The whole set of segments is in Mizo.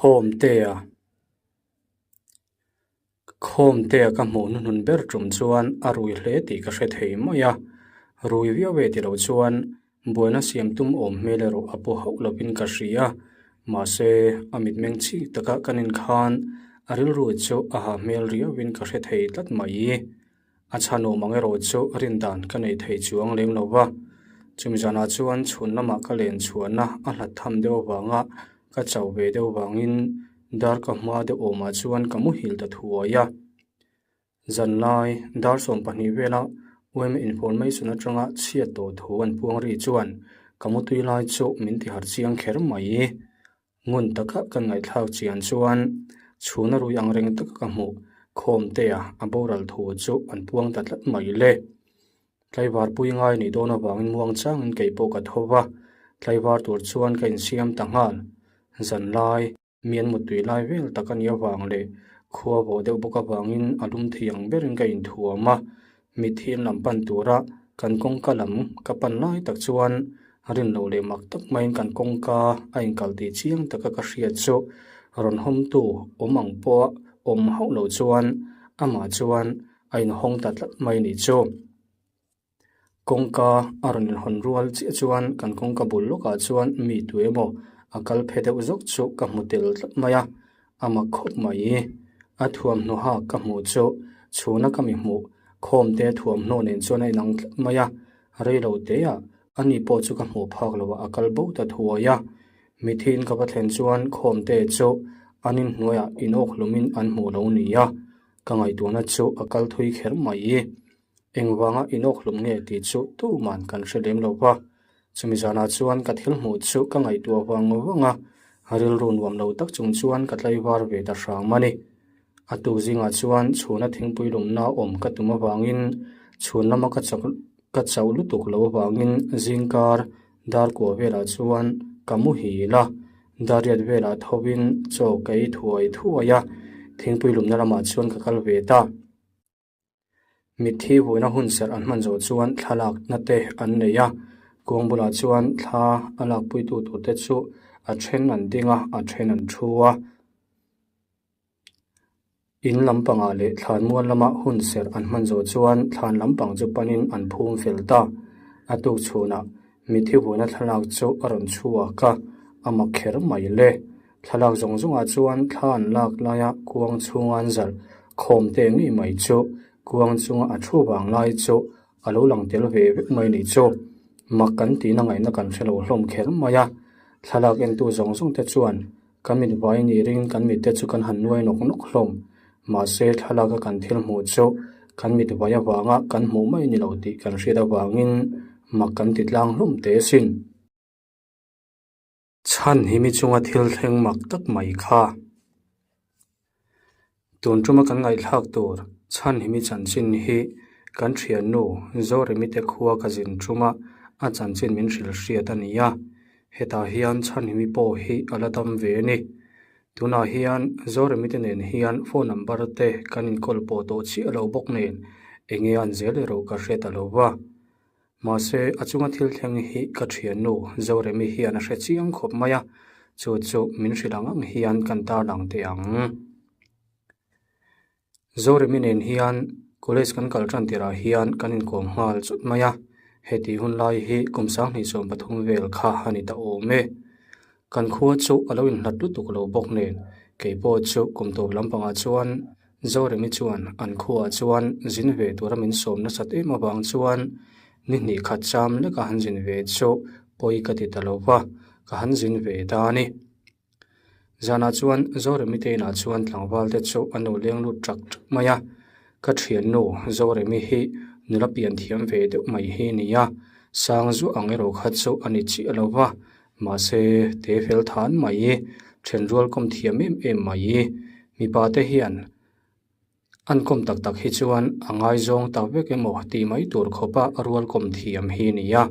Khawmtea Khawmtea ka hmuh hnuhnun ber tum chuan a rui hle tih ka hre thei mai a, rui viau e tilo chuan buaina siam tum awm hmel erawh a pu hauh lovin ka hria. Mahse, a mitmeng chik taka kan inkhan a rilru chu a ha hmel riauin ka hre thei tlat mai. A chhan awm ang erawh chu rin dan ka nei thei chuang lem lo va. Chumi zanah chuan chhun lamah ka len chhuahna a hlat tham deuh avanga ka chauh ve deuh vangin dar ka hma deuh awmah chuan ka muhil ta thuai a. Zanlai dar 12 vela UM Information atanga chhiat tawh thu an puang ri chuan ka mutui lai chu min ti harh chiang kher mai. Ngun taka kan ngaihthlak chian chuan chhuna rui ang reng taka ka hmuh khawmtea a boral thu chu an puang ta tlat mai le. Tlaivar pui ngai nih dawn avangin muang changin kei pawh ka tho va, tlaivar tur chuan ka insiam ta nghal. Zanlai, mi an muttui lai vel tak a nih avang leh khua vawh deuh bawk avangin a lum thei ang berin ka inthuam a, Mitthi an lam pan tura kan kawngka lam ka pan lai tak chuan rin loh leh mak tak maiin kan kawngka a inkal tih chiang taka ka hriat chu rawn hawngtu awm ang pawha awm hauh loh chuan amah chuan a inhawng ta tlat mai nih chu. Kawngka a rawn inhawn rual chiah chuan kan kawngka bul lawkah chuan mi tu emaw a kal phe deuh zawk chu ka hmu tel tlat mai a. A mak khawp mai. A thuamhnaw hak ka hmuh chu chhuna ka mi hmuh khawmte thuamhnaw nen chuan a inang tlat mai a, rei lo teah ani pawh chu ka hmuh phak loh a kal bo ta thuai a. Mithiin ka va thlen chuan khawmte chu an inhnuaiah inawk hlumin an hmuh lo nia, ka ngaihtuahna chu a kal thui kher mai. Engvanga inawk hlum nge tih chu tuman kan hre lem lo va. Chumi zanah chuan ka thil hmuh chu ka ngaihtuah vang vang a, rilru nuam lo tak chung chuan ka tlaivar ve ta hram a ni. A tuk zingah chuan chhuna thingpui lumna awm ka tum avangin chhun lama ka chak ka chauh lutuk lo avangin zingkar dar kua velah chuan ka muhil a, dariat velah thovin chaw ka ei thuai thuai a, thingpui lumna lamah chuan ka kal ve ta. Mitthi vuina hun serh an hman zawh chuan thlalakna te an nei a, kuang bulah chuan thla a lakpuitu tur te chu a then an ding a, a then an thu a. In lampangah leh thlan mual lama hun serh an hman zawh chuan thlan lampang chu panin an phum fel ta. A tuk chhunah mitthi vuina thlalak chu a rawn chhuak a, a mak kher mai le. Thlalak zawng zawngah chuan thla an lak laia kuang chhunga an zalh khawm te ngei mai chu kuang chunga a thu vang lai chu a lo lang tel ve vek mai nih chu. Mak kan tihna ngaihna kan hre lo hlawm kher mai a. Thlalak entu zawng zawng te chuan kan mit vai ni ringin kan mit te chu kan han nuai nawk nawk hlawm. Mahse thlalaka kan thil hmuh chu kan mit vai avanga kan hmuh mai ni lo tih kan hriat avangin mak kan ti tlang hlawm teh asin. Chhan hi mi chunga thil thleng mak tak mai kha. Tun tuma kan ngaihthlak tur chhan hi mi chanchin hi kan thiannu Zoremi te khua ka zin tuma a chanchin min hrilh hriat a ni a. Hetah hian chhan hi mi pawh hi a la dam ve a ni. Tunah hian Zoremi te nen hian phone number te kan inkawl pawh tawh chiah lo bawk nen enge an zel erawh ka hre ta lo va. Mahse, a chunga thil thleng hi ka thiannu Zoremi hian a hre chiang khawp mai a, chu chu min hrilh ang ang hian kan tarlang teh ang. Zoremi nen hian college kan kal tan tirah hian kan inkawm nghal chawt mai a, heti hun lai hi kum 2023 vel kha a ni ta awm e. Kan khua chu a lo inhlat lutuk lo bawk nen, kei pawh chu kum tawp lampangah chuan Zoremi chuan an khuaah chuan zin ve tura min sawm nasat em avang chuan ni hnih khat cham leka han zin ve chu pawi ka ti ta lo va, ka han zin ve ta a ni. Zanah chuan Zoremi te inah chuan tlangval te chu an lo leng lut ṭak ṭak mai a, ka ṭhiannu Zoremi hi nula pian thiam ve deuh mai hi a ni a, sang zuah ang erawh kha chu a ni chiah lo va, Mahse, te fel than mai, then rual kawm thiam em em mai. Mipa te hian an kawm tak tak hi chuan a ngaizawng tak vek emaw tih mai tur khawpa rual kawm thiam hi a ni a.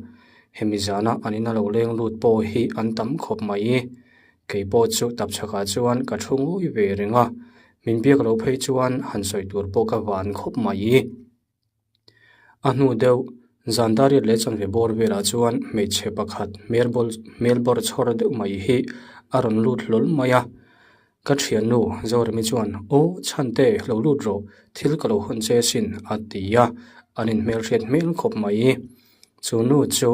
Hemi zana an ina lo leng lut pawh hi an tam khawp mai. Kei pawh chu tapchhakah chuan ka thu ngawi ve reng a, min biak lo phei chuan han sawi tur pawh ka van khawp mai. A hnu deuh zan dariat leh chanve bawr velah chuan hmeichhe pakhat hmel bawr chhawr deuh mai hi a rawn lut hlawl mai a. Ka thiannu Zoremi chuan, Aw, Chhante, lo lut rawh, thil ka lo hawn che sin, a ti a, an inhmelhriat hmel khawp mai. Chu nu chu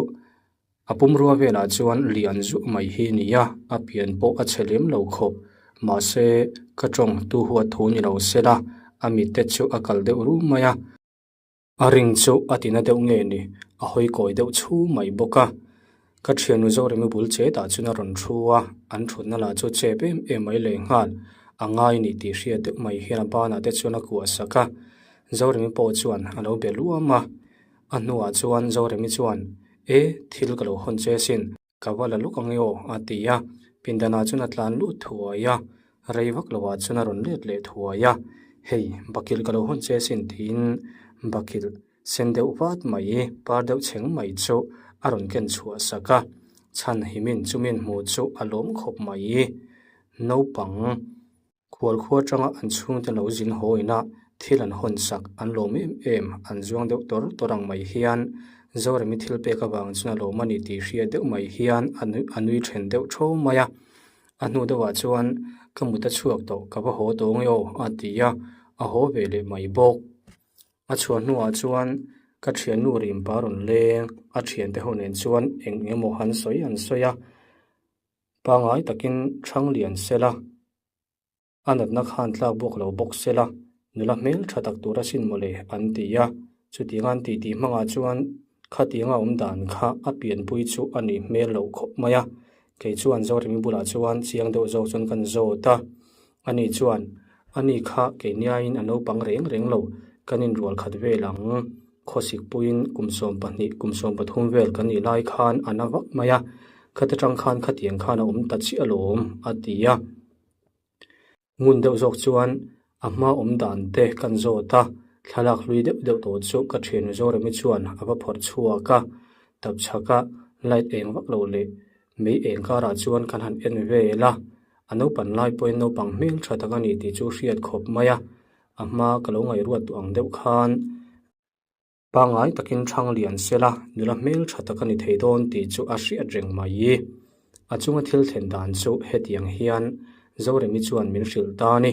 a pumrua velah chuan lian zuah mai hi a ni a, a pian pawh a chhe lem lo khawp. Mahse, ka tawng tu huat thu ni lo sela, a mitte chu a kal deuh rum mai a. A ring chu a tina deuh nge ni, a hawi kawi deuh chhu mai bawk a. Ka thiannu Zoremi bul chetah chuan a rawn thu a, an thutna lah chu chep em em mai leh nghal. A ngai ni tih hriat deuh mai hian a banah te chuan a kuah sak a. Zoremi pawh chuan a lo be luam a. A hnuah chuan Zoremi chuan, E, thil ka lo hawn che sin, Ka va la lawk ang e aw, a ti a. Pindanah chuan a tlan lut thuai a, rei vak loah chuan a rawn let leh thuai a. Hei, bakilh ka lo hawn che sin tiin bakilh sen deuh vat mai, par deuh chheng mai chu a rawn ken chhuah sak a. Chhan himin chumin hmuh chu a lawm khawp mai. Naupang. Khualkhua atanga an chhungte lo zin haw ina thil an hawn sak an lawm em em, an zuang deuh tawr tawr ang mai hian Zoremi thil pek avang chuan a lawm a ni tih hria deuh mai hian a nui then deuh tho mai a. A hnu deuhah chuan ka mut a chhuak tawh ka va haw tawh nge aw a ti a, a haw ve leh mai bawk. A chhuah hnuah chuan ka thiannu rimpa rawn leng, a thiante ho nen chuan eng emaw han sawi an sawi a. Pangngai takin ṭhang lian sela, a natna khan tlak bawk lo bawk sela, nula hmel ṭha tak tur asin mawle an ti a. Chutiang an titi hmangah chuan khatianga awm dan kha a pianpui chu a nih hmel loh khawp mai a. Kei chuan Zoremi bulah chuan chiang deuh zawk chuan kan zawt a. Ani chuan, Ani kha keiniaiin a naupang reng reng lo, kan inrual khat vel ang. Khawsik puiin kum 12, kum 13 vel kan nih lai khan a na vak mai a, khata tang khan khatiang khan a awm ta chiah alawm, a ti a. Ngun deuh zawk chuan a hma awm dan te kan zawt a, thlalak hlui deuh deuh tawh chu ka thian Zoremi chuan a va phawrh chhuak a, tapchhaka light eng vak lo leh mei eng karah chuan kan han en vel a, a naupan lai pawhin naupang hmel tha tak a ni tih chu hriat khawp mai a. A hma ka lo ngaihruat duh ang deuh khan pangngai takin thang lian sela nula hmel tha tak a ni thei dawn tih chu a hriat reng mai. A chunga thil thlen dan chu hetiang hian Zoremi chuan min hrilh ta a ni.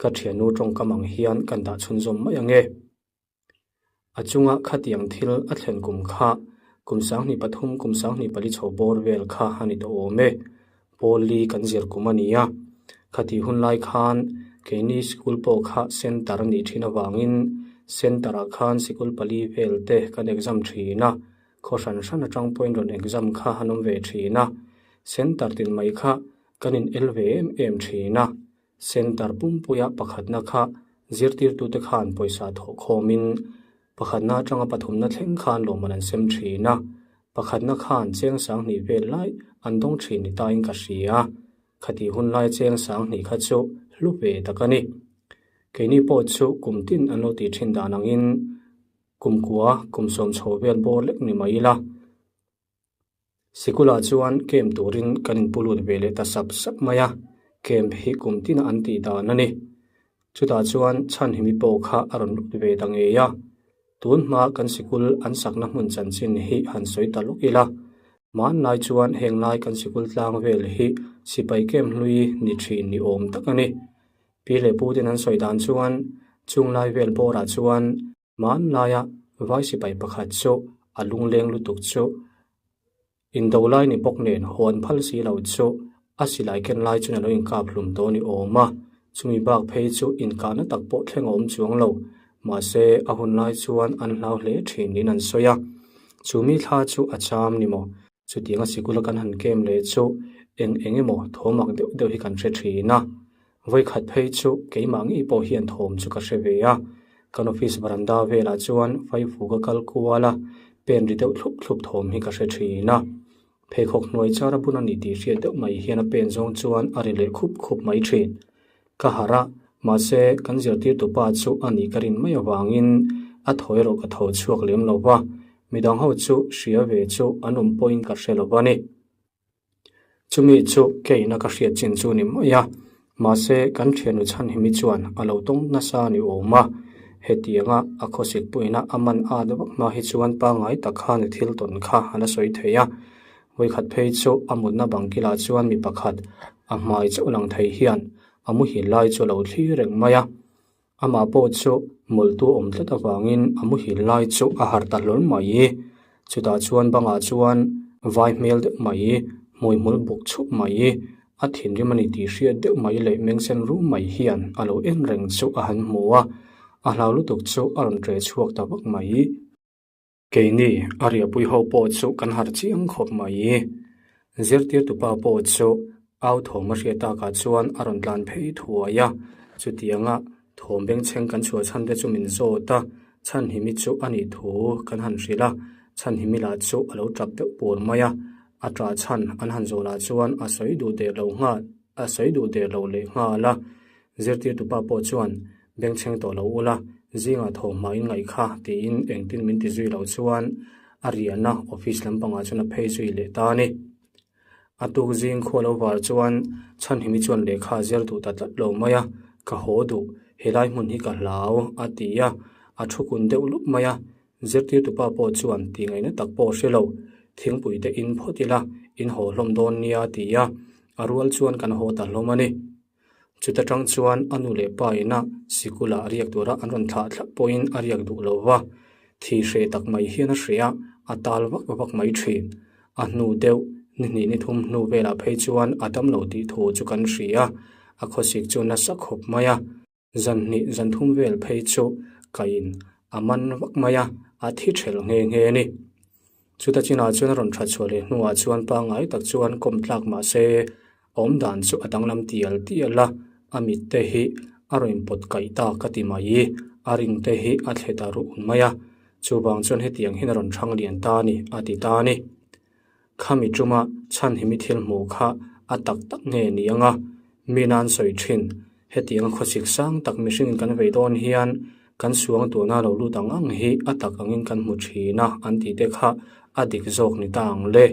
Ka thiannu tawngkam ang hian kan dah chhunzawm mai ang e. A chunga khatiang thil a thlen kum kha kum 23 kum 24 chho bawr vel kha a ni tawh awm e. Pawl li kan zir kum a ni a. Khatih hun lai khan keini sikul pawh kha centre a nih thin avangin centre ah khan sikul pali vel te kan exam thin a. Khaw hran hran atang pawhin rawn exam kha an awm ve thin a. Centre tin mai kha kan in el ve em em thin a. Centre pumpuia pakhatna kha zirtirtute khan pawisa thawh khawmin pakhatna atanga pathumna thleng khan lawmman an sem thin a, pakhatna khan cheng 2000 vel lai an dawng thin ni tain ka hria. Khatih hun lai cheng 2000 kha chu hlu ve tak a ni. Keini pawh chu kum tin an lo tih thin dan angin kum kua kum sawm chho vel bawr lek ni mai ila. Sikulah chuan camp turin kan inpu lut ve leh ta sap sap mai a, camp hi kum tina an tih dan a ni. Chutah chuan Chhanhimi pawh kha a rawn lut ve ta ngei a. Tun hma kan sikul an sakna hmun chanchin hi han sawi ta lawk ila. Hmanlai chuan heng lai kan sikul tlang vel hi sipai camp hlui ni thin ni awm tak a ni. Pi leh pu ten an sawi dan chuan chung lai vel bawrah chuan Hmanlaia vai sipai pakhat chu a lungleng lutuk chu indo lai ni bawk nen hawn phal si lo chu a silai ken lai chuan a lo inkap hlum dawn i awm a, chumi bak phei chu inkahna tak pawh thleng a awm chuang lo. Mahse, a hun lai chuan an hlau hle thin niin an sawi a, chumi thla chu a cham ni maw? Chutianga sikula kan han kem leh chu eng eng emaw thawmak deuh deuh hi kan hre thin a. Vawikhat phei chu keimah ngei pawh hian thawm chu ka hre ve a. Kan office veranda velah chuan faifu ka kal kual a, pen ri deuh thlup thlup thawm hi ka hre thin a. Pheikhawk hnuai char a bun a ni tih hriat deuh mai hian a pen zawng chuan a ri leh khup khup mai thin. Ka harh a, mahse kan zirtirtupa chu a nih ka rin mai avangin a thaw erawh ka tho chhuak lem lo va, midang ho chu hria ve chu an awm pawhin ka hre lo va ni. Chumi chu keina ka hriat chin chu ni mai a, mahse kan thiannu Chhanhimi chuan a lo tawng nasa ni awm a, hetianga a khawsik puina a man at vak hma hi chuan pangngai tak khan thil tawn kha a la sawi thei a. Vawikhat phei chu a mutna bang kilah chuan mi pakhat a hmai chauh lang thei hian a muhil lai chu a lo thlir reng mai a. Amah pawh chu mawlhtu awm tlat avangin a muhil lai chu a harh ta hlawl mai. Chutah chuan bangah chuan vai hmel deuh mai, hmuihmul buk chhup mai, a thinrim a ni tih hriat deuh mai leh mengsen rum mai hian a lo en reng chu a han hmu a, a hlau lutuk chu a rawn ṭe chhuak ta vak mai. Keini a riahpui ho pawh chu kan harh chiang khawp mai. Zirtirtupa pawh chu au thawm a hriat takah chuan a rawn tlan phei thuai a, chutianga thawm bengchheng kan chhuah chhan te chu min zawt a, Chhanhimi chu a nih thu kan han hrilh a, Chhanhimi lah chu a lo tap deuh pur mai a, a tah chhan an han zawh lah chuan a sawi duh der lo nghal a sawi duh der lo leh nghal a, Zirtirtupa pawh chuan Bengchheng tawh lo ula, zingah thaw hma in ngaih kha tiin engtin min ti zui loh chuan a riahna office lampangah chuan a phei zui leh ta a ni. A tuk zing khua lo var chuan Chhanhimi chuan lehkha a zir duh ta tlat lo mai a, Ka haw duh, helai hmun hi ka hlau a ti a, a thu kun deuh lup mai a. Zirtirtupa pawh chuan ti ngaihna tak pawh hre lo, thingpui te in phawt ila, in haw hlawm dawn nia a ti a, a rual chuan kan haw ta hlawm a ni. Chuta tang chuan a nu leh pa ina sikula riak tura an rawn thlah thlap pawhin a riak duh lo va, thi hreh tak mai hian a hria, a tal vak vak mai thin. A hnu deuh, ni hnih ni thum hnu velah phei chuan a dam lo tih thu chu kan hria, a khawsik chu nasa khawp mai a. Zan hnih zan thum vel phei chu kain a man vak mai a, a thi thelh nghe nghe a ni. Chuta chinah chuan a rawn that chhuah leh hnuah chuan pangngai tak chuan kawm tlak mah se awm dan chu a danglam tial tial a, a mit te hi a rawn inpawt kaih ta ka ti mai, a ring te hi a thle ta ruh mai a, chuvang chuan hetiang hian a rawn thang lian ta a ni a ti ta a ni. Khami tuma chhanhimi thil hmuh kha a tak tak nge ni ang a, mi nan sawi thin. Hetianga khawchhik sang tak mihringin kan vei dawn hian kan suang tuna lo lut ang ang hi a tak angin kan hmu thin a an tih te kha a dik zawk ni ta ang le.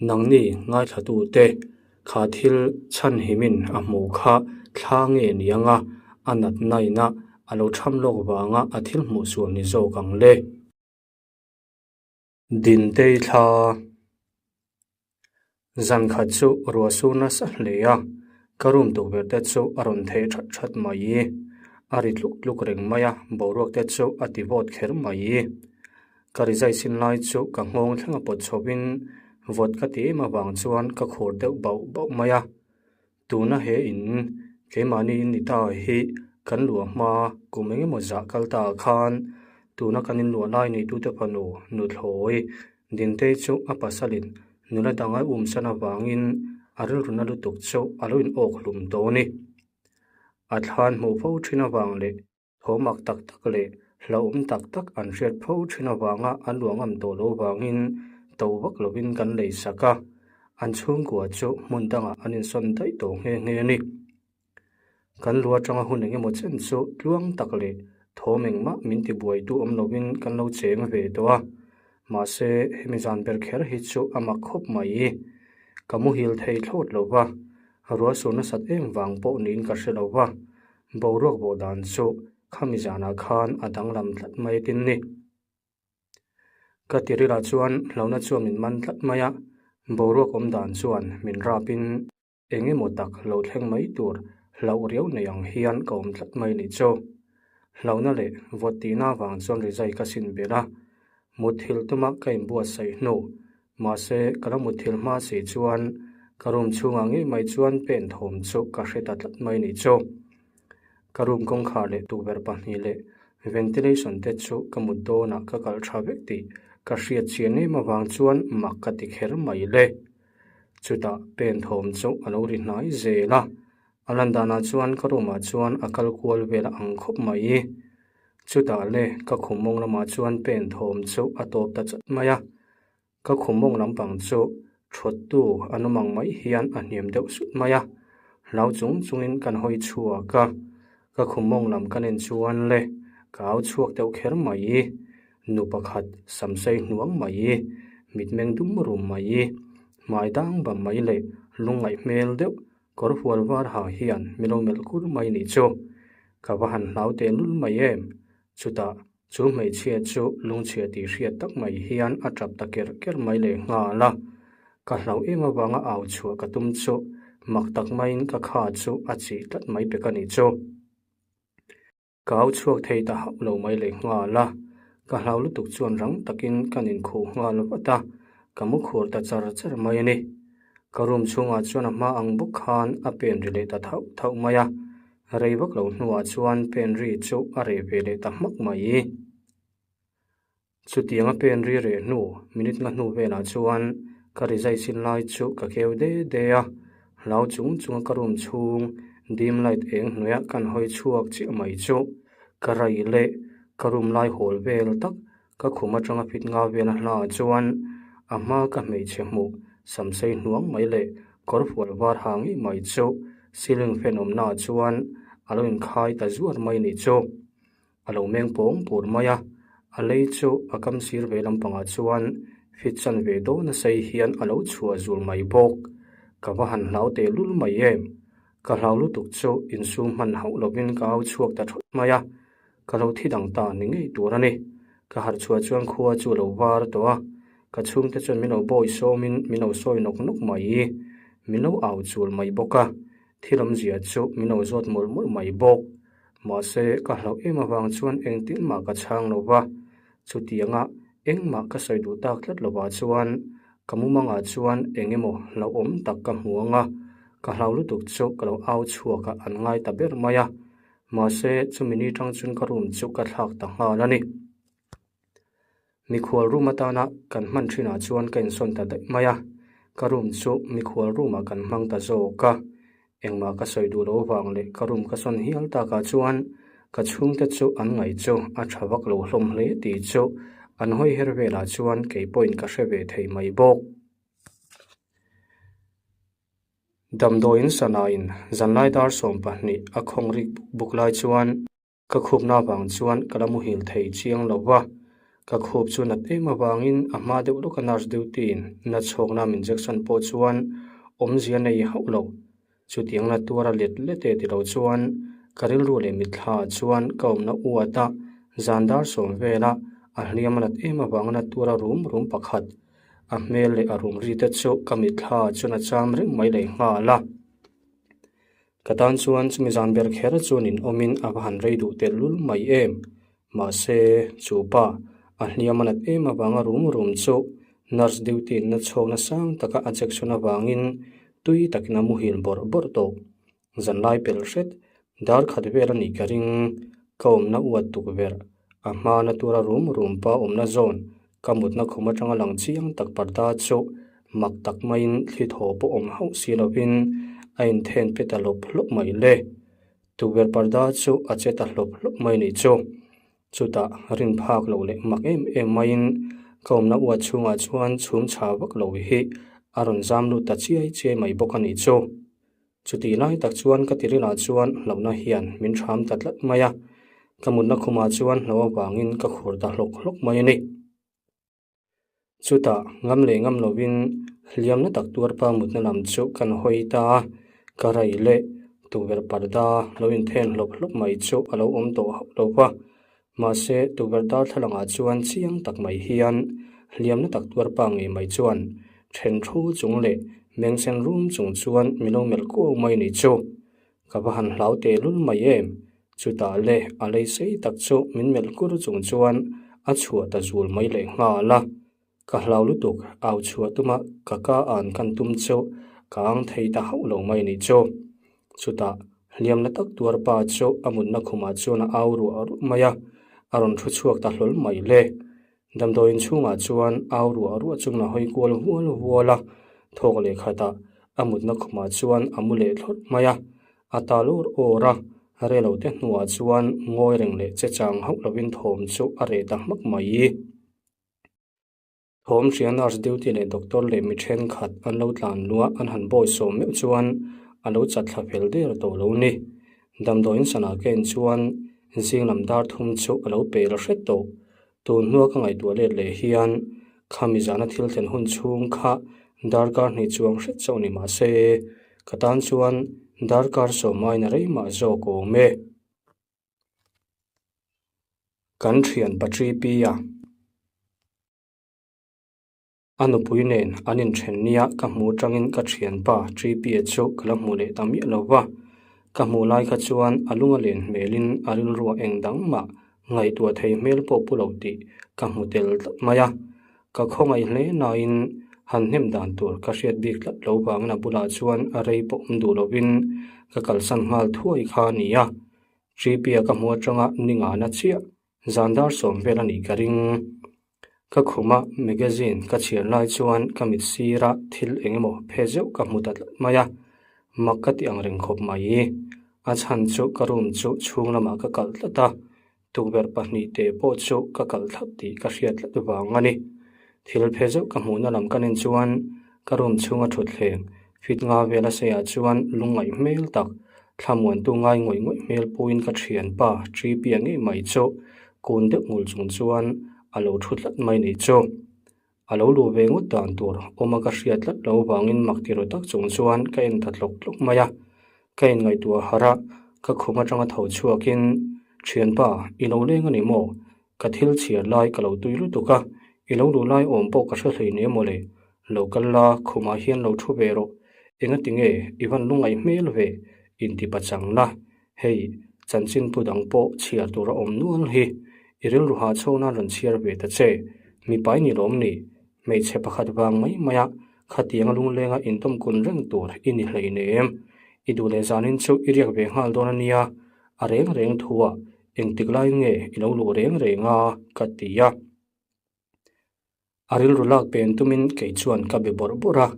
Nangni ngaithlatute kha thil chhanhimin a hmuh kha thla nge ni ang a, a natna ina a lo tham lawk vanga a thil hmuh sual ni zawk ang le. Dintei thla zan khat chu ruah sur nasa hle a, ka room tukverh te chu a rawn theh that that mai. A ri tluk tluk reng mai a, boruak te chu a ti vawt kher mai. Ka rizai sin lai chu ka nghawng thleng a pawt chho in vawt ka ti em avang chuan ka khur deuh bauh bauh mai a. Tuna he in keimahni in ni ta hi kan luah hma kum eng emaw zah kal ta ah khan tuna kan in luah lai neitute fanu nuthlawi Dintei chu a pasalin nula dang a umsan avangin a rilru na lutuk chu a lo in awk hlum dawn a ni. A thlan hmuh fo thin avang leh Thawmak tak tak leh hlauhawm tak tak an hriat fo thin avanga an luah ngam tawh loh vangin to vak lovin kan lei sak a, an chhungkua chu hmun dangah an insawn daih tawh nghe nghe a ni. Kan lu atanga hun engemaw chen chu tluang tak leh thawm engmah min tibuaitu awm lovin kan lo cheng ve tawh a, mahse hemi zan ber kher hi chu a mak khawp mai. Ka muhil thei thlawt lo va, ruah sur nasat em vang pawh niin ka hre lo va, Boruak bawh dan chu khami zanah khan a danglam tlat mai a tin ni. Ka tirilah chuan hlauhna chuan min man tlat mai a, boruak awm dan chuan min rapin eng emaw tak lo thleng mai tur hlauh riau nei ang hian ka awm tlat mai ni chu. Hlauhna leh vawt tihna avang chuan rizai ka sin belh a, mutthilh tuma ka inbuatsaih hnu Mahse, ka la mutthil hma si chuan ka room chhungah ngei mai chuan pen thawm chu ka hre ta tlat mai ni chu. Ka room kawngkhar leh tukverh pahnih leh ventilation te chu ka mut dawnah ka kalh tha vek tih ka hriat chian em avang chuan mak ka ti kher mai le. Chutah pen thawm chu a lo ri hnai zel a, a lan danah chuan ka room ah chuan a kal kual vel a ang khawp mai. Chutah le ka khum mawng lamah chuan pen thawm chu a tawp ta chat mai a, ka khum mawng lampang chu thawttu an awm ang mai hian a hniam deuh sut mai a, hlau chung chungin kan hawi chhuak a, ka khum mawng lam ka nen chuan le ka au chhuak deuh kher mai, nu pakhat samsei hnuang mai, mitmeng dum rum mai, hmai dang bam mai leh lungngaih hmel deuh Kawr hual var ha hian min lo melh kur mai nih chu. Ka va han hlau teh lul mai em? Chutah, chu hmeichhia chu lungchhia tih hriat tak mai hian a tap ta kerh kerh mai leh nghal a. Ka hlauh em avanga au chhuah ka tum chu mak tak maiin ka kha chu a chih tlat mai pek a nih chu. Ka au chhuak thei ta hauh lo mai leh nghal a, ka hlau lutuk chuan rang takin kan inkhuh nghal vat a, ka mu khur ta char char mai a ni. Ka room chhungah chuan a hma ang bawk khan a pen ri leh ta thauh thauh mai a, rei vak lo hnuah chuan pen ri chu a reh ve leh ta hmak mai. Chutianga pen ri reh hnu minute nga hnu velah chuan ka rizai sin lai chu ka keu de de a, hlau chung chunga ka room chhung dim light eng hnuaiah kan hawi chhuak chiah mai chu ka rai leh ka room lai hawl vel tak ka khum atanga fit nga vela hla chuan a hma ka hmeichhe hmuh samsei hnuang mai leh kawr fual var ha ngei mai chu ceiling fan awmna ah chuan a lo inkhai ta zuar mai nih chu. A lo meng pawng pur mai a, a lei chu a kam sir ve lampangah chuan fit chan ve dawn a sei hian a lo chhuah zul mai bawk. Ka va han hlau teh lul mai em? Ka hlau lutuk chu insum hman hauh lovin ka au chhuak ta thawt mai a, ka lo thi dang ta ni ngei tur a ni. Ka harh chhuah chuan khua chu a lo var tawh a, ka chhungte chuan min lo bawi sawmin min lo sawi nawk nawk mai, min lo au chul mai bawk a, thil awmzia chu min lo zawt mawlh mawlh mai bawk. Mahse, ka hlauh em avang chuan engtin mah ka chhang lo va, chutianga engmah ka sawi duh tak tlat lovah chuan ka mumangah chuan eng emaw hlauhawm tak ka hmu ang a, ka hlau lutuk chu ka lo au chhuak a an ngai ta ber mai a. Mahse, chumi ni tang chuan ka room chu ka thlak ta nghal a ni. Mikhual room atana kan hman thinah chuan ka insawn ta daih mai a, ka room chu mikhual room ah kan hmang ta zawk a, engmah ka sawi duh loh vang leh ka room ka sawn hial takah chuan ka chhungte chu an ngaih chu a tha vak lo hlawm hle tih chu an hawi her velah chuan kei pawhin ka hre ve thei mai bawk. Damdawiin sanain zanlai dar 12 a khawng rik buk buk lai chuan Ka khupna avang chuan ka la muhil thei chiang lo va, ka khup chu nat em avangin a hma deuh lawka nurse duty in na chhawkna min injection pawh chuan awmzia nei hauh lo. Chutiang na tuara let let e ti lo chuan ka rilru leh mitthla ah chuan ka awmna uat a, zan dar sawm vela a hliam a nat em avanga na tuara rum rum pakhat a hmel leh a rum ri te chu ka mitthla ah chuan a cham reng mai leh nghal a. Ka tan chuan chumi zan ber kher chuan in awmin a va han rei duh tel lul mai em. Mahse, chu pa, a hliam a nat em avanga rum rum chu nurse duty in na chhawkna sang taka a jection avangin tui takin a muhil bawrh bawrh tawh. Zanlai pel hret, dar khat vel a nih ka ring, ka awmna uat tukverh, a hmana tura rum rum pa awmna zawn Ka mutna khum atanga lang chiang tak parda chu mak tak maiin thli thaw pawh awm hauh si lovin a inthen pe ta hlawp hlawp mai le. Tukverh parda chu a che ta hlawp hlawp mai nih chu. Chutah rin phak loh leh mak em em maiin ka awmna uat chhungah chuan chhum chha vak lo hi a rawn zam lut ta chiai chiai mai bawk a nih chu. Chutih lai tak chuan ka tirilah chuan hlauhna hian min ṭham ta tlat mai a, ka mutna khumah chuan hlauh avangin ka khur ta hlawk hlawk mai a ni. Chutah ngam leh ngam lovin hliamna tak tuarpa mutna lam chu kan hawi ta a, ka rai leh tukverh parda lo inthen hlawp hlawp mai chu a lo awm tawh hauh lo va, mahse tukverh darthlalangah chuan chiang tak mai hian hliamna tak tuarpa ngei mai chuan then thu chung leh mengsen rum chung chuan min lo melh kuau mai ni chu. Ka va han hlau teh lul mai em? Chutah le a lei sei tak chu min melh kur chung chuan a chhuah ta zul mai leh nghal a. Ka hlau lutuk, au chhuah tuma ka ka an kan tum chu ka ang thei ta hauh lo mai nih chu. Chutah hliamna tak tuar pa chu a mutna khumah chuan a au ruah ruah mai a, a rawn thu chhuak ta hlawl mai le. Damdawiin chhungah chuan au ruah ruah chungin a hawi kual hual hual a, thawk leh khatah a mutna khumah chuan a mu leh thlawt mai a, a tal awr awr a, relo te hnuah chuan ngawi reng leh che chang hauh lovin thawm chu a reh ta hmak mai. Thawm hria nurse duty leh doctor leh mi thenkhat an lo tlan luah an han bawi sawm meuh chuan a lo chat thla fel der tawh lo ni. Damdawiin sanah ka en chuan zing lam dar thum chu a lo pe la hret tawh. Tun hnua ka ngaihtuah let leh hian khami zana thil thlen hun chhung kha darkar hnih chuang hret chauh ni mah se ka tan chuan darkar sawm aiin a rei mah zawk awm e. Kan thian Patri Pi a. A nupui nen an inthen nia ka hmu atangin ka thianpa Tripia chu ka la hmu leh ta miah lo va. Ka hmuh lai kha chuan a lung a len hmelin a rilruah eng dang mah ngaihtuah thei hmel pawh pu lo tih ka hmu tel tlat mai a. Ka khawngaih hle nain han hnem dan tur ka hriat bik tlat lo vangin a bulah chuan a rei pawh awm duh lovin ka kalsan nghal thuai kha a ni a. Tripia ka hmu atanga ni ngana chiah Zan dar sawm vel a nih ka ring. Ka khuma magazine ka chhiar lai chuan ka mit sira thil eng emaw phe zeuh ka hmu ta tlat mai a, mak ka ti ang reng khawp mai. A chhan chu ka room chu chhung lamah ka kalh tlat a, tukverh pahnihte pawh chu ka kalh thlap tih ka hriat tlat vang a ni. Thil phe zeuh ka hmuhna lam ka nen chuan ka room chhunga thutthleng fit nga vel a seiah chuan lungngaih hmel tak Thlamuantu ngai ngawih ngawih hmel puiin ka thianpa Tripia ngei mai chu kun deuh ngul chung chuan a lo thu tlat mai ni chu. A lo luh ve ngawt dan tur awma ka hriat tlat lo vangin mak ti ru tak chung chuan ka en ta tlawk tlawk mai a. Ka inngaihtuah harh a, ka khum atanga tho chhuakin, Thianpa, i lo leng a ni maw? Ka thil chhiar lai ka lo tui lutuk a, i lo luh lai awm pawh ka hre hlei nia mawle. Lo kal la, khumah hian lo thu ve rawh. Engati nge i van lungaih hmel ve? Inti pachang la. Hei, chanchin pu dang pawh chhiar tur a awm nual hi. I rilru hah chho nan rawn chhiar ve ta che. Mipa i ni lawm ni? Hmeichhe pakhat vang mai maia khatianga lunglenga intawm kun reng tur i ni hleinem. I duh leh zanin chu i riak ve nghal dawn a nia. A reng reng thuah Engtik lai nge i lo luh reng reng a? ka ti a. A rilru lak pen tumin kei chuan ka be bawrh bawrh a,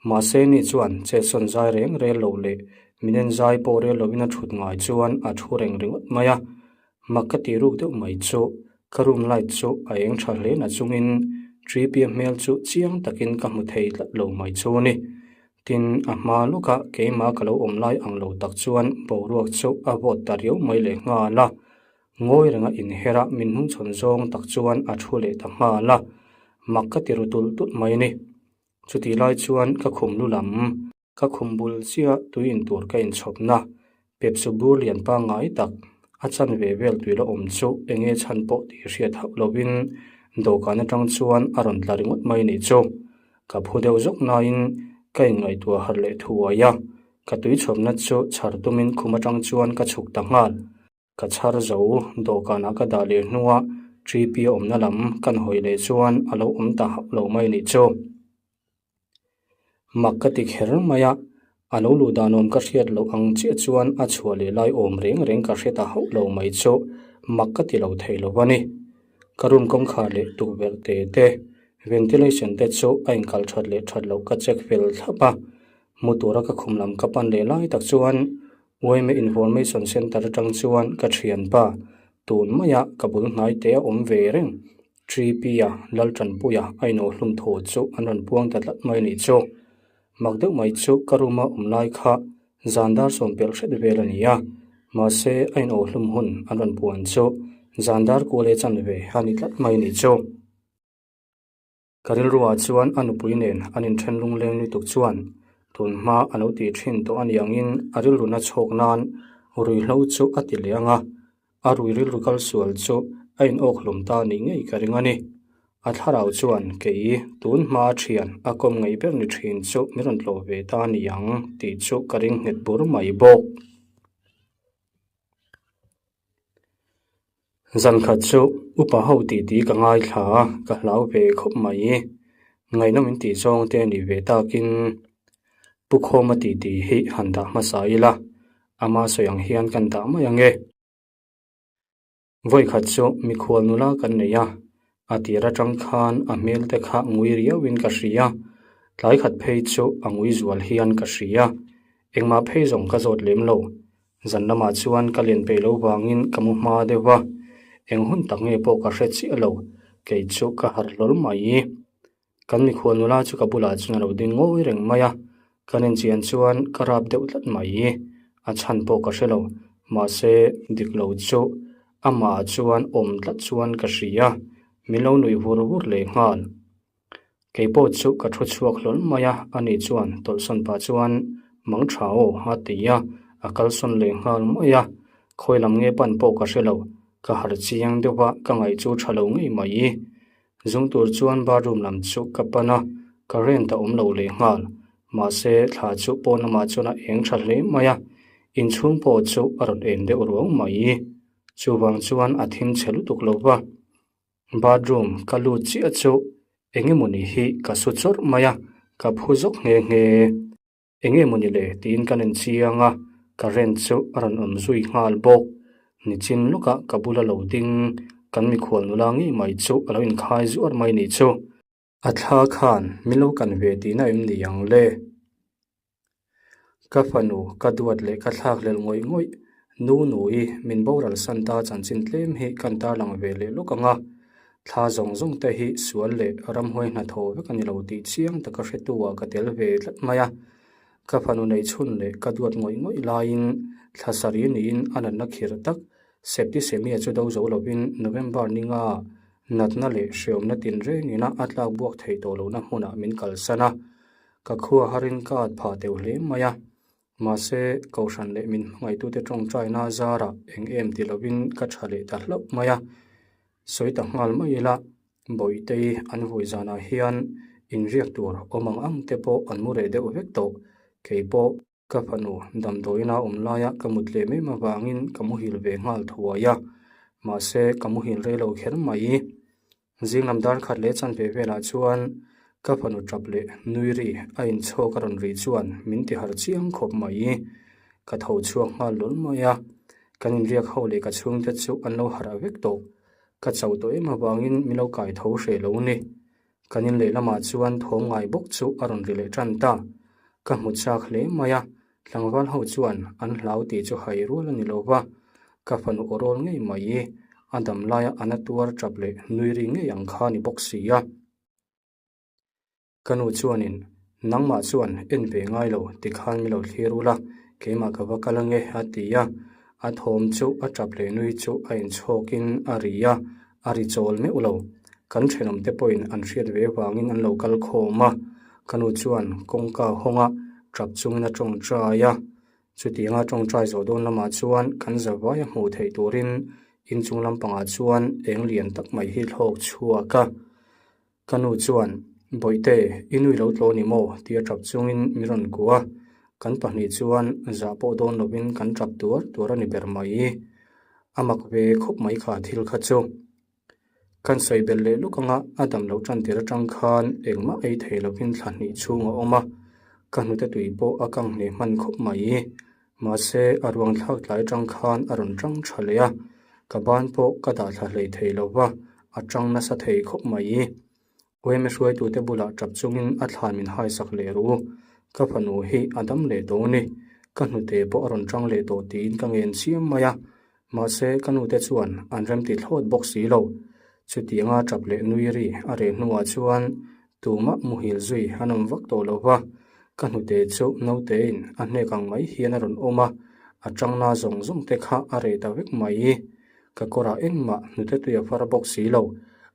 mahse ni chuan chetsawn zai reng rel lo leh min en zai pawh rel lovin a thut ngai chuan a thu reng ringawt mai a. Mak ka ti ruk deuh mai chu ka room light chu a eng tha hle na chungin Tripia hmel chu chiang takin ka hmu thei tlat lo mai chu ni. Tin, a hma lawkah keimah ka lo awm lai ang lo tak chuan boruak chu a vawt ta riau mai leh nghal a. Ngawi renga inher a min hnungchhawn zawng tak chuan a thu leh ta nghal a, mak ka ti ru tulh tulh mai a ni. Chutih lai chuan ka khum lu lam, ka khum bul chiah tui in tur ka inchhawpna Pepsi bur lian pangngai tak a chan ve vel tui la awm chu eng nge chhan pawh tih hriat hauh lovin dawhkan atang chuan a rawn tla ringawt mai ni chu. Ka phu deuh zawk nain ka inngaihtuah harh leh thuai a, ka tui chhawmna chu chhar tumin khum atang chuan ka chhuk ta nghal. Ka chhar zo dawhkanah ka dah leh hnua Tripi a awmna lam kan hawi leh chuan a lo awm ta hauh lo mai ni chu. Mak ka ti kher mai a, a lo luh dan awm ka hriat loh ang chiah chuan a chhuah leh lai awm reng reng ka hre ta hauh lo mai chu mak ka ti lo thei lo a ni. Ka room kawngkhar leh tukverh te te, ventilation te chu a inkal that leh that loh ka check fel thlap a, mu tura ka khum lam ka pan leh lai tak chuan Uaime Information Centre atang chuan ka thianpa tun maia ka bul hnai te a awm ve reng. Tripia Laltanpuia a inawhhlum thu chu an rawn puang ta tlat mai a nih chu. Mak deuh mai chu ka room a awm lai kha zan dar sawm pelh hret vel a ni a, mahse a inawhhlum hun an rawn puan chu zan dar kual e chanve a ni tlat mai a nih chu. Ka rilruah chuan a nupui nen an inthen lungleng lutuk chuan tun hma a lo tih thin tawh a ni angin a rilruna chhawk nan ruihhlo chu a ti leh ang a, a rui rilru kal sual chu a inawk hlum ta nih ngei ka ring a ni. A thlarau chuan kei tun hma thian a kawm ngaih ber ni thin chu min rawn tlawh ve ta a ni ang tih chu ka ring nghet bur mai bawk. Zan khat chu upa ho tih tih ka ngaithla a, ka hlau ve khawp mai. Ngaihnawm in tih zawng te a nih ve takin Pu Khawma tih tih hi han dah hmasa ila, ama sawi ang hian kan dah mai ang e. Vawikhat chu mikhual nula kan nei a, a tir atang khan a hmel te kha ngui riauin ka hria, tlai khat phei chu a ngui zual hian ka hria. Engmah phei zawng ka zawt lem lo, Zan lamah chuan ka len peih lo vangin ka mu hma deuh va, eng hun tak nge pawh ka hre chiah lo, kei chu ka harh hlawl mai. Kan mikhual nula chu ka bulah chuan a lo ding ngawi reng mai a, kan inchian chuan ka rap deuh tlat mai. A chhan pawh ka hre lo, mahse dik lo chu amah chuan awm tlat chuan ka hria, min lo nuih vur vur leh nghal. Kei pawh chu ka thu chhuak hlawl mai a, ani chuan tawlhsawn pah chuan mang tha aw a ti a, a kalsawn leh nghal mai a, khawi lam nge pan pawh ka hre lo, ka harh chiang deuh a, ka ngaih chu tha lo ngei mai. Zung tur chuan bathroom lam chu ka pan a, current a awm lo leh nghal. Mahse, thla chu pawn lamah chuan a eng tha hle mai a, inchhung pawh chu a rawn eng deuh ruang mai. Chuvang chuan a thim chhe lutuk lo va. Bathroom ka lut chiah chu eng emawni hi ka su chawrh mai a, ka phu zawk nghe nghe. Eng nge mawni le tiin ka nen chiang a, current chu a rawn awm zui nghal bawk. Nichin lawkah ka bula lo ding kan mikhual nula ngei mai chu a lo inkhai zuar mai ni chu. A thla khan min lo kan ve tihna em ni ang le? Ka fanu ka duat leh ka thlak hlelh ngawih ngawih nu nui min boral san ta chanchin tlem hi kan tarlang ve leh lawk ang a. Thla zawng zawng te hi sual leh ramhuai hnathawh vek a ni lo tih chiang taka hretu ah ka tel ve tlat mai a. Ka fanu neih chhun leh ka duat ngawih ngawih laiin thla sarih niin a natna khirh tak Septicemia chu do zo lovin November ninga natna leh hreawmna tinrengina a tlak buak theih tawh lohna hmunah min kalsan a. Ka khua harin ka at phah teuh hle mai a. Mahse, Kohhran leh min hmangaihtute tawngtaina zarah eng em ti lovin ka tha leh ta hlauh mai a. Sawi ta nghal mai ila, Bawitei an vui zanah hian inriak tur awm ang ang te pawh an mu reh deuh vek tawh. Kei pawh ka fanu damdawiina awm laia ka mut leh mem avangin ka muhil ve nghal thuai a. Mahse, ka muhil rei lo kher mai. Zing lam dar khat leh chanve velah chuan ka fanu tap leh nui ri a inchhawk a rawn ri chuan min ti harh chiang khawp mai. Ka tho chhuak nghal lul mai a, kan inriak ho leh ka chhungte chu an lo harh vek tawh. Ka chauh tawh em avangin min lo kai tho hreh lo ni. Kan in leh lamah chuan thawm ngai bawk chu a rawn ri leh tan ta. Ka hmu chak hle mai a, Tlangval ho chuan an hlau tih chu hai rual a ni lo va, ka fanu aw rawl ngei mai i a dam laia a na tuar tap leh nui ri ngei ang kha a ni bawk si a. Ka nu chuanin, Nangmah chuan en ve ngai lo tikhan mi lo thlir ula, keimah ka va kal ange a ti a. A thawm chu a tap leh nui chu a inchhawkin a ri a, a ri chawl meuh lo. Kan thenawmte pawhin an hriat ve vangin an lo kal khawm a, ka nu chuan kawngka hawnga tap chungin a tawngtai a. Chutianga tawngtai zawh dawn lamah chuan kan zavaia hmuh theih turin inchung lampangah chuan eng lian tak mai hi thlawk chhuak a. Ka nu chuan, Bawihte, i nui lo tlaw ni maw? tia tap chungin min rawn kuah a. Kan pahnih chuan zah pawh dawn lovin kan tap tuar tuar a ni ber mai. A mak ve khawp mai kha thil kha chu. Kan sawi belh leh luk anga a dam loh tan tir atang khan engmah ei thei lovin thla hnih chhung a awm a, ka hnute tui pawh a kang hneh hman khawp mai. Mahse, a ruang thlak tlai atang khan a rawn tang tha leh a, ka ban pawh ka dah thla hlei thei lo va, a tang nasa thei khawp mai. Uaime hruaitute bulah tap chungin a thlan min haisak leh ru. Ka fanu hi a dam leh tawh a ni. Ka hnute pawh a rawn tang leh tawh tiin ka ngen chiam mai a. Mahse, ka nute chuan an remti thlawt bawk si lo. Chutianga tap leh nui ri a reh hnuah chuan tumah muhil zui an awm vak tawh lo va. Ka hnute chu nautein a hnek ang mai hian a rawn awm a, a tangna zawng zawng te kha a reh ta vek mai. Ka kawrah engmah hnute tui a far bawk si lo,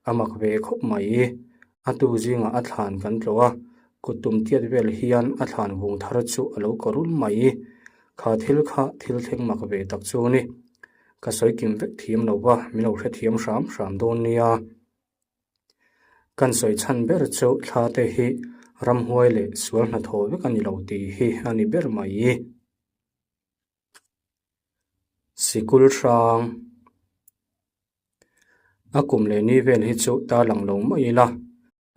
a mak ve khawp mai. A tu zingah a thlan kan tlawh a, kut tum tiat vel hian a thlan vung thar chu a lo kawrul mai. Kha thil kha thil thleng mak ve tak chu ni. Ka sawi kim vek thiam lo va, min lo hrethiam hram hram dawn nia. Kan sawi chhan ber chu thla te hi ramhuai leh sual hnathawh vek a ni lo tih hi a ni ber mai. Sikul hrang a kum leh ni vel hi chu tarlang lo mai ila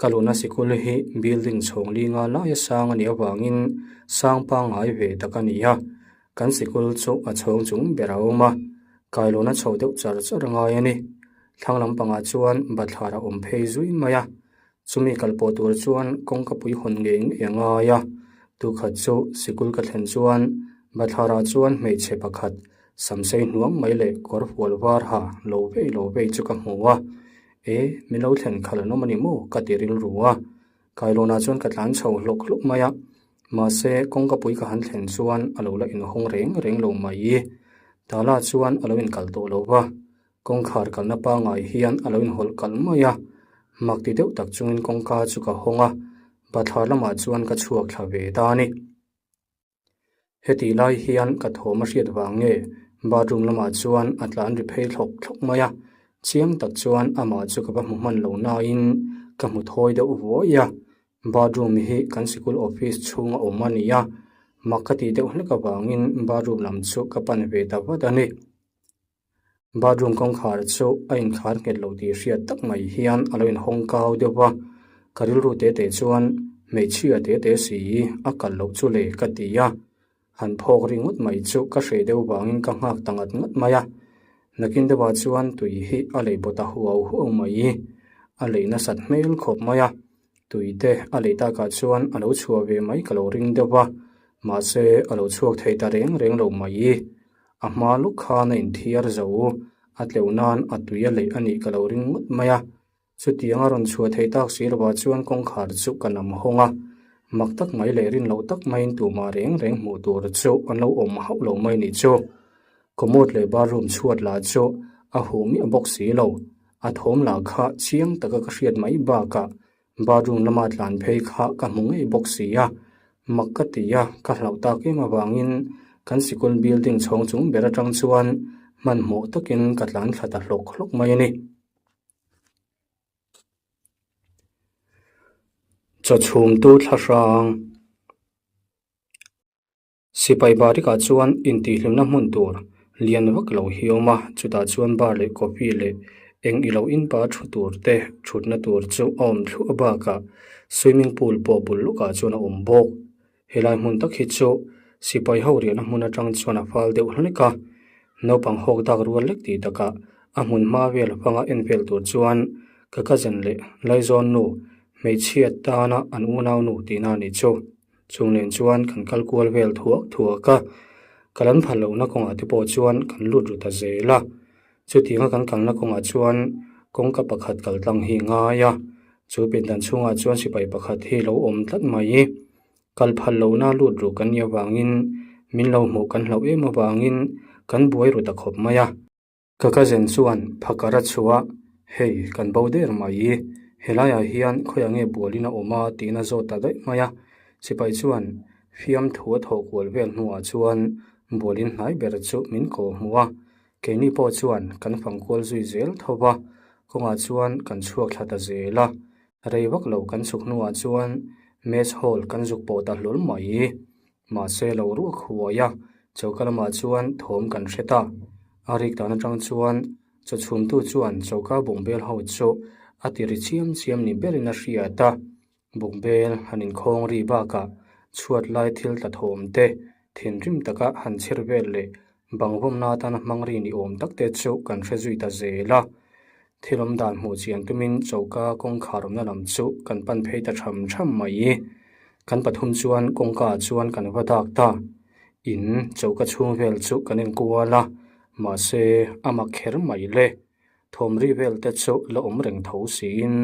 ka luna sikul hi building chhawng linga laia sang a nih avangin sang pangngai ve tak a ni a kan sikul chu a chhawng chung ber a awm a kailawn a chho deuh char char a ngai a ni thlang lampangah chuan bathlar a awm phei zui mai a. Chumi kal pawh tur chuan kawngka pui hawn ngei ngei a ngai a, tukhat chu sikul ka thlen chuan bathlarah chuan hmeichhe pakhat samsei hnuang mai leh kawr fual var ha lo vei lo vei chu ka hmu a, E, min lo thlen khalh an awm a ni maw? ka ti rilru a, kailawnah chuan ka tlan chho hlawk hlawk mai a, mahse kawngka pui ka han thlen chuan a lo la inhawng reng reng lo mai. Tala chuan a lo inkal tawh lo va. Kawngkhar kalna pangngai hian a lo inhawlh kalh mai a, mak ti deuh tak chungin kawngka chu ka hawng a, bathlar lamah chuan ka chhuak thla ve ta a ni. Hetih lai hian ka thawm a hriat vang nge bathroom lamah chuan a tlan ri phei thlawk thlawk mai a. Chiang tak chuan amah chu ka va hmu hman lo nain ka hmu thawi deuh vuai a. Bathroom hi kan sikul office chhunga awm a ni a, mak ka tih deuh hlek avangin bathroom lam chu ka pan ve ta vat a ni. Bathroom kawngkhar chu a inkhar nghet lo tih hriat tak mai hian a lo inhawng kau deuh va, ka rilru te te chuan hmeichhia te te si a kal loh chu le ka ti a, han phawk ri ngawt mai chu ka hreh deuh vangin ka nghak ta ngat ngat mai a, nakin deuhah chuan tui hi a lei bawt a huau huau mai, a lei nasat hmel khawp mai a. Tui te a lei takah chuan a lo chhuah ve mai ka lo ring deuh va, mahse a lo chhuak thei ta reng reng lo mai. A hma luk khan a inthiar zo, a tleuh nan a tui a leih a nih ka lo ring ngawt mai a. Chutiang a rawn chhuah thei tak si lovah chuan kawngkhar chu ka nam hawng a, mak tak mai leh rin loh tak maiin tumah reng reng hmuh tur chu an lo awm hauh lo mai nih chu. Commode leh bathroom chhuat lah chu a huh miah bawk si lo. A thawm lah kha chiang taka ka hriat mai bakah bathroom lama tlan phei kha ka hmu ngei bawk si a, mak ka ti a, ka hlauh tak em avangin kan sikul building chhawng chung ber atang chuan hmanhmawh takin ka tlan thla ta hlawk hlawk mai a ni. Chaw chhumtu thla hrang. Sipai barikah chuan intihhlimna hmun tur lian vak lo hi a awm a, chutah chuan bar leh coffee leh eng ilo in pa thu tur te thutna tur chu a awm thluah bakah swimming pool pawh bul lawkah chuan a awm bawk. Helai hmun tak hi chu sipai ho riahna hmun atang chuan a fal deuh hlek a, naupang hawk dak rual lek tih takah a hmun hma vel hmanga en vel tur chuan ka cousin leh Laizawn nu hmeichhia tana an unau nu tihna a nih chu. Chung nen chuan kan kal kual vel thuak thuak a, ka lan phal lohna kawngah te pawh chuan kan lut ru ta zel a. Chutianga kan kalna kawngah chuan kawngka pakhat kal tlang hi ngai a, chu pindan chhungah chuan sipai pakhat hi lo awm tlat mai. Kal phal lohna lut ru kan nih avangin min lo hmuh kan hlauh em avangin kan buai ru ta khawp mai a. Ka cousin chuan phakar a chhuah, Hei, kan bo der mai. Helaiah hian khawiah nge bualin a awm a tiin a zawt ta daih mai a. Sipai chuan fiam thu a thawh kual vel hnuah chuan bualin hnai ber chu min kawh hmuh a. Keini pawh chuan kan fang kual zui zel tho va, kawngah chuan kan chhuak thla ta zel a. Rei vak lo kan chhuk hnuah chuan mess hall kan zuk pawh ta hlawl mai. Mahse lo ruak huai a, choka lamah chuan thawm kan hre ta. A rik dan atang chuan chaw chhumtu chuan choka bungbel ho chu a ti ri chiam chiam ni berin a hriat a. Bungbel han inkhawng ri bakah chhuat lai thil tla thawm te, thinrim taka han chhir vel leh bang vawmna atana hmang ri ni awm tak te chu kan hre zui ta zel a. Thil awm dan hmuh chian tumin choka kawngkhar awmna lam chu kan pan phei ta tham tham mai. Kan pathum chuan kawngka ah chuan kan va dak ta. In choka chhung vel chu kan enkual a, mahse a mak kher mai le. Thawmri vel te chu la awm reng tho siin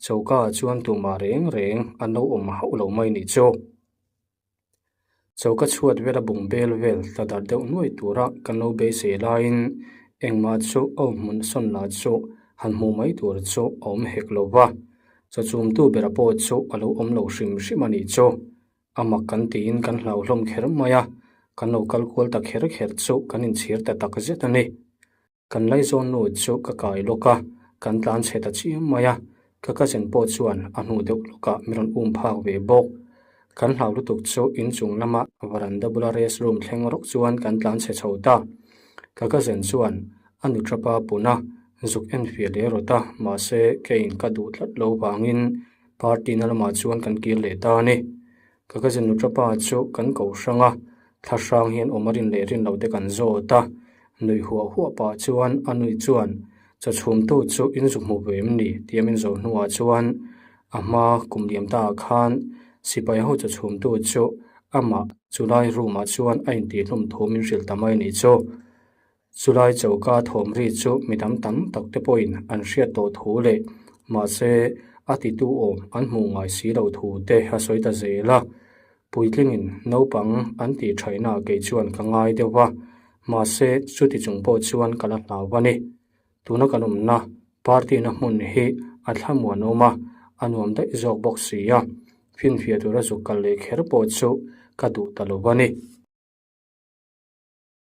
choka ah chuan tumah reng reng an lo awm hauh lo mai nih chu. Choka chhuat vela bung bel vel tla darh deuh nuai tura kan lo beisei laiin engmah chu a awm hmun sawn lah chu han hmuh mai tur chu a awm hek lo va. Chawchhumtu bera pawh chu a lo awm lo hrim hrim a nih chu. A mak kan tiin kan hlauhlawm kher mai a, kan lo kal kual ta kher kher chu kan inchhir ta tak zet a ni. Kan laizawn nu chu ka kai lawk a, kan tlan chhe ta chiam mai a, ka cousin pawh chuan a hnu deuh lawkah min rawn um phak ve bawk. Kan hlau lutuk chu inchung lama varanda bula rest room thleng rawk chuan kan tlan chhe chho ta. Ka cousin chuan a nu tapa pun a, zuk en fiah leh rawt a, mahse keiin ka duh tlat lo vangin party na lamah chuan kan kir leh ta a ni. Ka cousin nu tapa chu kan ko hrang a, thla hrang hian awm a rin leh rin lo te kan zawt a, nuih huah huah pah chuan a nui chuan chaw chhumtu chu in zuk hmu ve em ni tia min zawh hnuah chuan a hma kum liam ta ah khan sipai ho chaw chhumtu chu amah chulai room ah chuan a intihhlum thu min hrilh ta mai nih chu. Chulai choka thawm ri chu mi dang tam tak te pawhin an hriat tawh thu leh mahse a titu awm an hmuh ngai si lo thu te a sawi ta zel a. Puitlingin naupang an tih thaihna kei chuan ka ngai deuh va, mahse chuti chung pawh chuan ka la hlau a ni. Tuna kan awmna party na hmun hi a thlamuan awm a, a nuam daih zawk bawk si a, finfiah tura zuk kal leh kher pawh chu ka duh ta lo a ni.